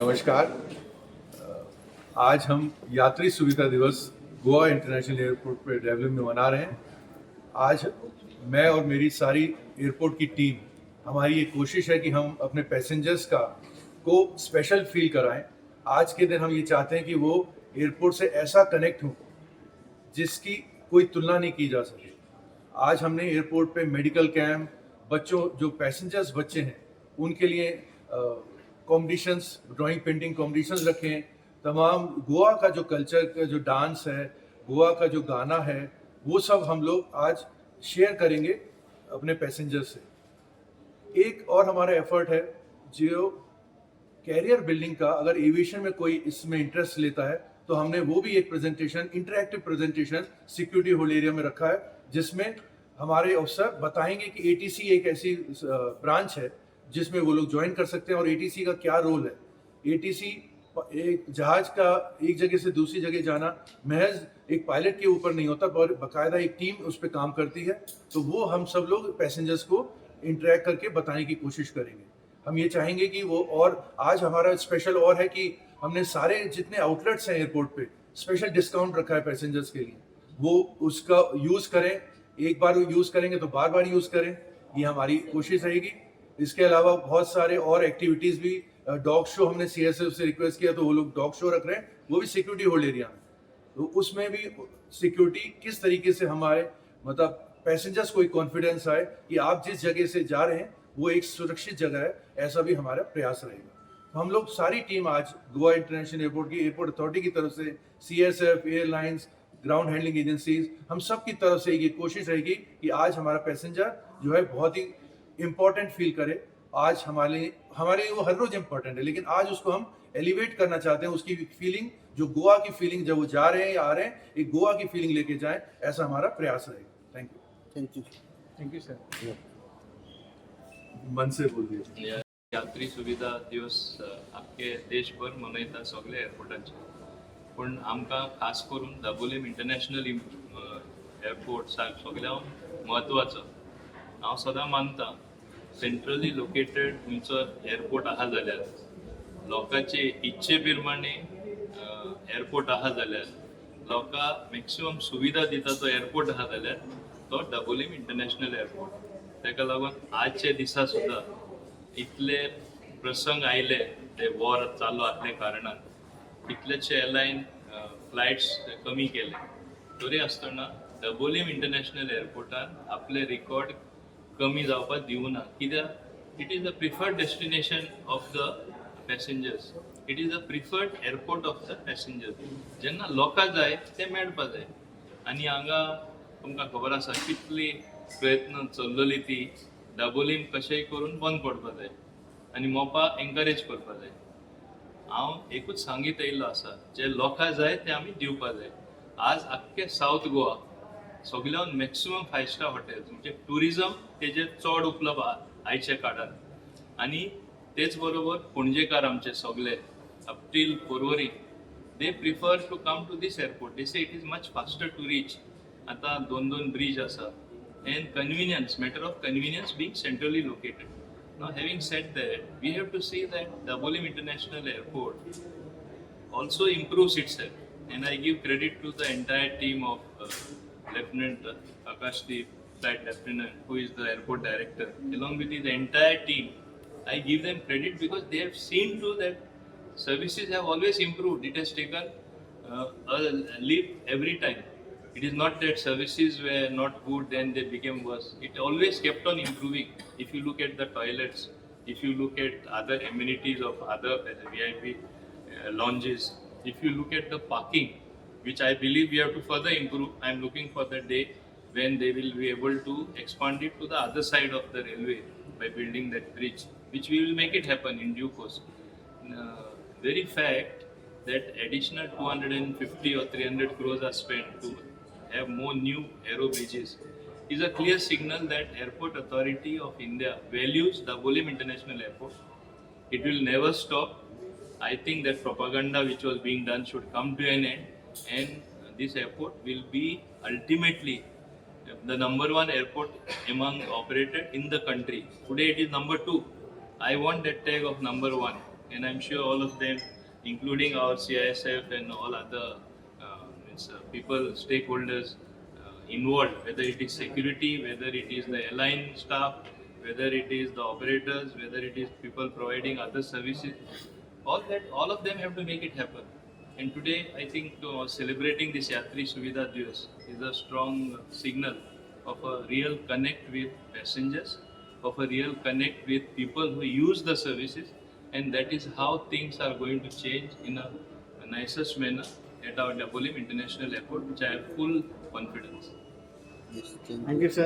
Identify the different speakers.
Speaker 1: नमस्कार. आज हम यात्री सुविधा दिवस Goa international airport pay develop में मना रहे हैं. आज मैं और मेरी सारी एयरपोर्ट की टीम, हमारी ये कोशिश है कि हम अपने पैसेंजर्स का को स्पेशल फील कराएं. आज के दिन हम ये चाहते हैं कि वो एयरपोर्ट से ऐसा कनेक्ट हो जिसकी कोई तुलना नहीं की जा सके. आज हमने एयरपोर्ट पे मेडिकल कैंप, बच्चों, जो पैसेंजर्स बच्चे हैं, उनके लिए कॉम्पिटिशन्स, ड्राइंग, पेंटिंग कॉम्पिटिशन्स रखे हैं. तमाम गोवा का जो कल्चर का जो डांस है, गोवा का जो गाना है, वो सब हम लोग आज शेयर करेंगे अपने पैसेंजर्स से. एक और हमारा एफर्ट है जो कैरियर बिल्डिंग का. अगर एविएशन में कोई इसमें इंटरेस्ट लेता है तो हमने वो भी एक presentation, interactive presentation security hold area में रखा है, जिसमें हमारे अफसर बताएंगे कि एटीसी एक ऐसी ब्रांच है जिसमें वो लोग ज्वाइन कर सकते हैं और एटीसी का क्या रोल है. एटीसी, एक जहाज का एक जगह से दूसरी जगह जाना महज एक पायलट के ऊपर नहीं होता, पर बाकायदा एक टीम उस पर काम करती है. तो वो हम सब लोग पैसेंजर्स को इंटरेक्ट करके बताने की कोशिश करेंगे. हम ये चाहेंगे कि वो और आज हमारा स्पेशल और है कि हमने सारे जितने आउटलेट्स हैं एयरपोर्ट पे, स्पेशल डिस्काउंट रखा है पैसेंजर्स के लिए. वो उसका यूज़ करें. एक बार वो यूज़ करेंगे तो बार बार यूज़ करें, ये हमारी कोशिश रहेगी. इसके अलावा बहुत सारे और एक्टिविटीज़ भी, डॉग शो हमने सीआईएसएफ से रिक्वेस्ट किया तो वो लोग डॉग शो रख रहे हैं, वो भी सिक्योरिटी होल्ड एरिया में. तो उसमें भी सिक्योरिटी किस तरीके से हमारे, मतलब पैसेंजर्स को एक कॉन्फिडेंस आए कि आप जिस जगह से जा रहे हैं वो एक सुरक्षित जगह है, ऐसा भी हमारा प्रयास रहेगा. तो हम लोग सारी टीम आज गोवा इंटरनेशनल एयरपोर्ट की, एयरपोर्ट अथॉरिटी की तरफ से, CISF, airlines, ground handling agencies, हम सब की तरफ से ये कोशिश रहेगी कि आज हमारा पैसेंजर जो है बहुत ही इम्पोर्टेंट फील करे. आज हमारे लिए वो हर रोज इम्पोर्टेंट है, लेकिन आज उसको हम एलिवेट करना चाहते हैं. उसकी फीलिंग, जो गोवा की फीलिंग, जब वो जा रहे हैं या आ रहे हैं, एक गोवा की फीलिंग लेके जाएं, ऐसा हमारा प्रयास रहेगा. Thank you.
Speaker 2: Thank you.
Speaker 3: Thank you, sir.
Speaker 1: मन से बोल दिया.
Speaker 4: यात्री सुविधा दिवस आख्खे देशभर मनयता सगळे एअरपोर्टाचेर, पूण आमकां खास करून दाबोलीम इंटरनॅशनल एअरपोर्ट सगळ्यान म्हत्वाचो. हांव सदां मानता, सेंट्रली लोकेटेड खंयचो एअरपोर्ट आहा जाल्यार, लोकांचे इच्छे प्रमाणे एअरपोर्ट आहा जाल्यार, लोकां मॅक्सिमम सुविधा दिता तो एअरपोर्ट आहा जाल्यार तो दाबोलीम इंटरनॅशनल एअरपोर्ट. ताका लागून आजच्या दिसा सुद्दां इतले प्रसंग आयले, ते वॉर चालू आसले कारणान कितलेशे एअरलायन फ्लायट्स कमी केले, तरी आसतना दबोलीम इंटरनॅशनल एअरपोर्टान आपले रिकॉर्ड कमी जावपाक दिवना, कित्याक it is the preferred destination of the passengers, it is the preferred airport of the passengers. जेन्ना लोकां जाय ते मेळपा जाय. आनी हांगा तुमकां खबर आसा कितली प्रयत्न चल्लेली ती दाबोलीम कशेंय करून बंद पडपा जाय आनी मोपा एनकरेज करपा जाय. हांव एकूच सांगीत येयल्लो आसा, जे लोकां जाय ते आमी दिवपा जाय. आज आख्खे सावथ गोवा सगल्यान मॅक्सिमम फायव स्टार हॉटेल्स, म्हणजे ट्युरिजम तेजेर चड उपलब्ध आहा आयच्या काळार. आनी तेच बरोबर पणजेकार आमचे सगळे up till Porvorim, they prefer to come to this airport. They say it is much faster to reach. आतां दोन दोन ब्रीज आसा and convenience, matter of convenience, being centrally located. Now, having said that, we have to see that Dabolim International Airport also improves itself. And I give credit to the entire team of Lieutenant Akashdeep, Flight Lieutenant, who is the airport director, along with his entire team. I give them credit because they have seen to that services have always improved. It has taken a leap every time. It is not that services were not good, then they became worse. It always kept on improving. If you look at the toilets, if you look at other amenities of other VIP lounges, if you look at the parking, which I believe we have to further improve. I am looking for the day when they will be able to expand it to the other side of the railway by building that bridge, which we will make it happen in due course. Very fact that additional 250 or 300 crores are spent to have more new aero bridges is a clear signal that Airport Authority of India values Dabolim International Airport. It will never stop. I think that propaganda which was being done should come to an end, and this airport will be ultimately the number one airport among operated in the country. Today it is number two. I want that tag of number one, And I am sure all of them, including our CISF and all other means, people, stakeholders involved, whether it is security, whether it is the airline staff, whether it is the operators, whether it is people providing other services, all that, all of them have to make it happen. And today, I think celebrating this Yatri Suvidha Divas is a strong signal of a real connect with passengers, of a real connect with people who use the services, and that is how things are going to change in a nicest manner at our Dabolim International Airport, which I have full confidence.
Speaker 2: Thank you, sir.